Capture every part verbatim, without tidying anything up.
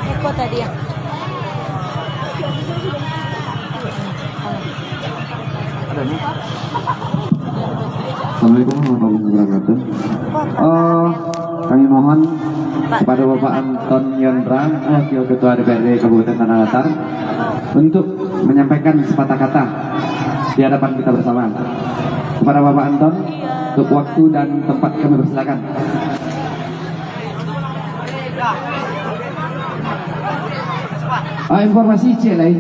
Iko tadi ya. Assalamualaikum warahmatullahi wabarakatuh. Eh, kami mohon kepada Bapak Anton Yondra, Wakil Ketua D P R D Kabupaten Tanah Datar, untuk menyampaikan sepatah kata di hadapan kita bersama. Kepada Bapak Anton, untuk waktu dan tempat kami persilakan. Ah, informasi ciek lai.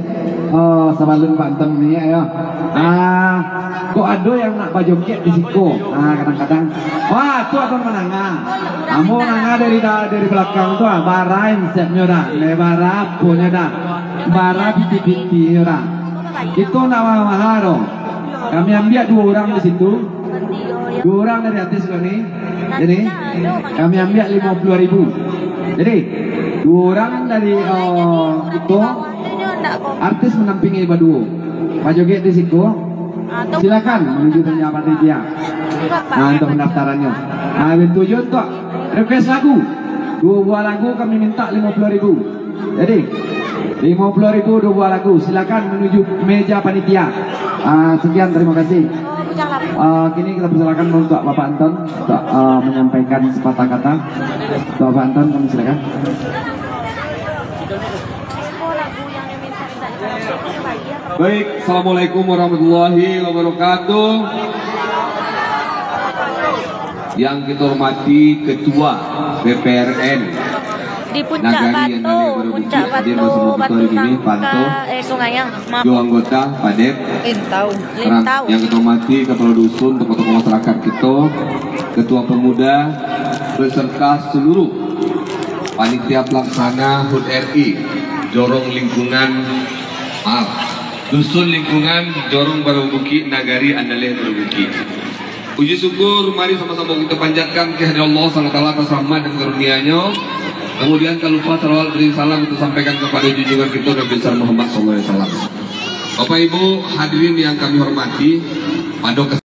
Oh, sabalun Pak Anton ni, yo. Ah, kok ado yang nak bajoget di siko? Ah, kadang-kadang. Wah, tu Anton mananga. Ambo mananga dari da-, dari balakang tu, ah, bara insepnyo dah. Lai bara aponyo dah. Bara piti-pitinyo dah. Kito ndak maha-maha doh. Kami ambiak duo urang di situ. Duo urang dari artis kami. Jadi, kami ambiak limo puluah ribu. Jadi, duo urang dari, eh, kito, artis mandampingi baduo. Bajoget di siko. Silakan manuju meja panitia. Nah, untuk pendaftarannyo. Nah, tujuan untuk request lagu. Duo buah lagu kami minta limo puluah ribu. Jadi, limo puluah ribu duo buah lagu. Silakan manuju meja panitia. Ah, sekian, terima kasih. Ah, kini kita persilakan untuk Bapak Anton untuk, ah, menyampaikan sepatah kata. Untuk Bapak Anton, kami silakan. Baik, assalamualaikum warahmatullahi wabarakatuh. Yang kita hormati Ketua B P R N di Puncak Nagari Batu, Andaleh Baru Puncak Bukit, hadir Batu, bersama kita di sini, Batu Nangka, Panto, eh, Sungai Yang, maaf. Dua anggota Padep, Lintau. Lintau. Yang kita hormati Kepala Dusun, tokoh-tokoh masyarakat kita, Ketua Pemuda, beserta seluruh Panitia Pelaksana HUT R I, Jorong Lingkungan, maaf, Dusun Lingkungan, Jorong Baru Bukit, Nagari Andaleh Baru Bukit. Puji syukur mari sama-sama kita panjatkan kehadirat Allah subhanahu wa taala atas rahmat dan karunia-Nya. Kemudian tak lupa salawat beri salam kita sampaikan kepada junjungan kita Nabi besar Muhammad sallallahu alaihi wasallam. Bapak Ibu hadirin yang kami hormati, pada kes-